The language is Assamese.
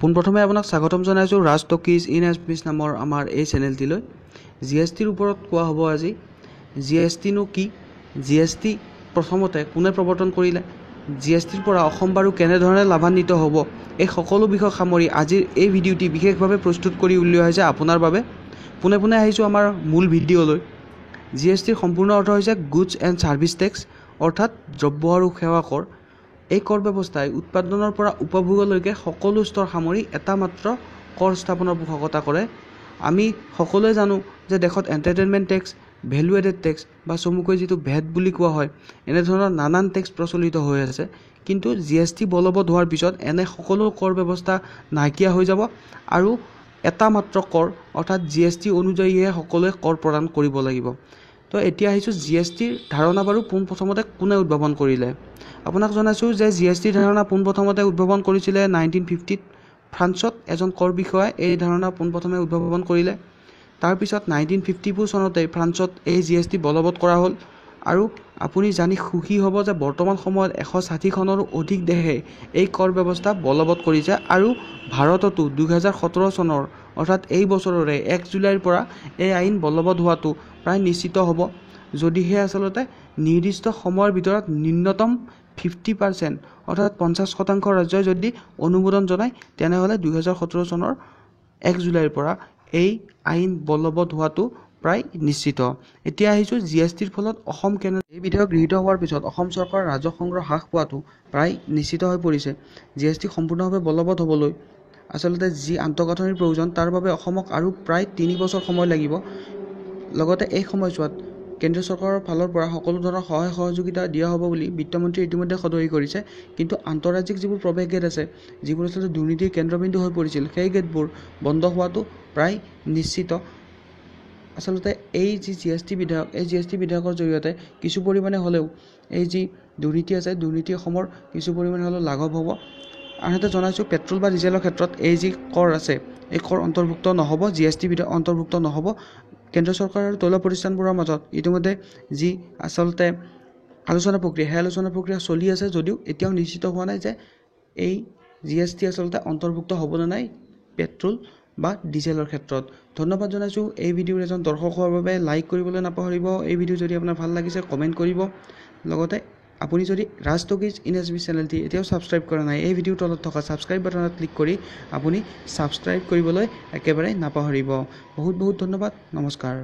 পোনপ্ৰথমে আপোনাক স্বাগতম জনাইছোঁ ৰাজ টকিজ ইন এছমিছ নামৰ আমাৰ এই চেনেলটিলৈ। জি এছ টিৰ ওপৰত কোৱা হ'ব আজি। জি এছ টিনো কি, জি এছ টি প্ৰথমতে কোনে প্ৰৱৰ্তন কৰিলে, জি এছ টিৰ পৰা অসম বাৰু কেনেধৰণে লাভান্বিত হ'ব, এই সকলো বিষয় সামৰি আজিৰ এই ভিডিঅ'টি বিশেষভাৱে প্ৰস্তুত কৰি উলিওৱা হৈছে আপোনাৰ বাবে। পোনে পোনে আহিছোঁ আমাৰ মূল ভিডিঅ'লৈ। জি এছ টিৰ সম্পূৰ্ণ অৰ্থ হৈছে গুডছ এণ্ড ছাৰ্ভিচ টেক্স, অৰ্থাৎ দ্ৰব্য আৰু সেৱা কৰ। এই কৰ ব্যৱস্থাই উৎপাদনৰ পৰা উপভোগলৈকে সকলো স্তৰ সামৰি এটা মাত্ৰ কৰ স্থাপনৰ পোষকতা কৰে। আমি সকলোৱে জানো যে দেশত entertainment tax, value added tax বা চমুকৈ যিটো ভেট বুলি কোৱা হয়, এনেধৰণৰ নানান টেক্স প্ৰচলিত হৈ আছে। কিন্তু জি এছ টি বলবৎ হোৱাৰ পিছত এনে সকলো কৰ ব্যৱস্থা নাইকিয়া হৈ যাব আৰু এটা মাত্ৰ কৰ অৰ্থাৎ জি এছ টি অনুযায়ীহে সকলোৱে কৰ প্ৰদান কৰিব লাগিব। তো এতিয়া আহিছোঁ জি এছ টিৰ ধাৰণা বাৰু পোনপ্ৰথমতে কোনে উদ্ভাৱন কৰিলে। আপোনাক জনাইছোঁ যে জি এছ টিৰ ধাৰণা পোনপ্ৰথমতে উদ্ভাৱন কৰিছিলে 1950ত ফ্ৰান্সত এজন কৰ বিষয়াই এই ধাৰণা পোনপ্ৰথমে উদ্ভাৱন কৰিলে। তাৰপিছত 1954 চনতেই ফ্ৰান্সত এই জি এছ টি বলবৎ কৰা হ'ল। আৰু আপুনি জানি সুখী হ'ব যে বৰ্তমান সময়ত 160খনৰো অধিক দেশে এই কৰ ব্যৱস্থা বলবৎ কৰিছে আৰু ভাৰততো 2017 চনৰ অৰ্থাৎ এই বছৰৰে 1 জুলাইৰ পৰা এই আইন বলবৎ হোৱাটো প্ৰায় নিশ্চিত হ'ব, যদিহে আচলতে নিৰ্দিষ্ট সময়ৰ ভিতৰত ন্যূনতম 50% অৰ্থাৎ 50% ৰাজ্যই যদি অনুমোদন জনায়, তেনেহ'লে 2017 চনৰ 1 জুলাইৰ পৰা এই আইন বলবৎ হোৱাটো প্ৰায় নিশ্চিত। এতিয়া আহিছোঁ জি এছ টিৰ ফলত অসম কেনে। এই বিধেয়ক গৃহীত হোৱাৰ পিছত অসম চৰকাৰৰ ৰাজহ সংগ্ৰহ হ্ৰাস পোৱাটো প্ৰায় নিশ্চিত হৈ পৰিছে। জি এছ টি সম্পূৰ্ণভাৱে বলবৎ হ'বলৈ আচলতে যি আন্তঃগাঁথনিৰ প্ৰয়োজন তাৰ বাবে অসমক আৰু প্ৰায় 3 বছৰ সময় লাগিব। লগতে এই সময়ছোৱাত কেন্দ্ৰীয় চৰকাৰৰ ফালৰ পৰা সকলো ধৰণৰ সহায় সহযোগিতা দিয়া হ'ব বুলি বিত্তমন্ত্ৰীয়ে ইতিমধ্যে সদৰি কৰিছে। কিন্তু আন্তঃৰাজ্যিক যিবোৰ প্ৰৱেশ গেট আছে, যিবোৰ আচলতে দুৰ্নীতিৰ কেন্দ্ৰবিন্দু হৈ পৰিছিল, সেই গেটবোৰ বন্ধ হোৱাটো প্ৰায় নিশ্চিত। আচলতে এই যি জি এছ টি বিধেয়ক, এই জি এছ টি বিধেয়কৰ জৰিয়তে কিছু পৰিমাণে হ'লেও এই যি দুৰ্নীতি আছে, দুৰ্নীতি অসমৰ কিছু পৰিমাণে হ'লেও লাঘৱ হ'ব। আনহাতে জনাইছোঁ পেট্ৰল বা ডিজেলৰ ক্ষেত্ৰত এই যি কৰ আছে, এই কৰ অন্তৰ্ভুক্ত নহ'ব, জি এছ টি বিধেয়ক অন্তৰ্ভুক্ত নহ'ব। কেন্দ্ৰীয় চৰকাৰ আৰু তৈল প্ৰতিষ্ঠানবোৰৰ মাজত ইতিমধ্যে যি আচলতে আলোচনা প্ৰক্ৰিয়া, সেই আলোচনা প্ৰক্ৰিয়া চলি আছে যদিও এতিয়াও নিশ্চিত হোৱা নাই যে এই জি এছ টি আচলতে অন্তৰ্ভুক্ত হ'বনে নাই পেট্ৰল বা ডিজেলৰ ক্ষেত্ৰত। ধন্যবাদ জনাইছোঁ এই ভিডিঅ'ৰ এজন দৰ্শক হোৱাৰ বাবে। লাইক কৰিবলৈ নাপাহৰিব। এই ভিডিঅ' যদি আপোনাৰ ভাল লাগিছে কমেণ্ট কৰিব। লগতে আপুনি যদি ৰাজ টকিজ ইন এছ বি চেনেলটি এতিয়াও ছাবস্ক্ৰাইব কৰা নাই, এই ভিডিঅ'ৰ তলত থকা ছাবস্ক্ৰাইব বাটনত ক্লিক কৰি আপুনি ছাবস্ক্ৰাইব কৰিবলৈ একেবাৰে নাপাহৰিব। বহুত বহুত ধন্যবাদ। নমস্কাৰ।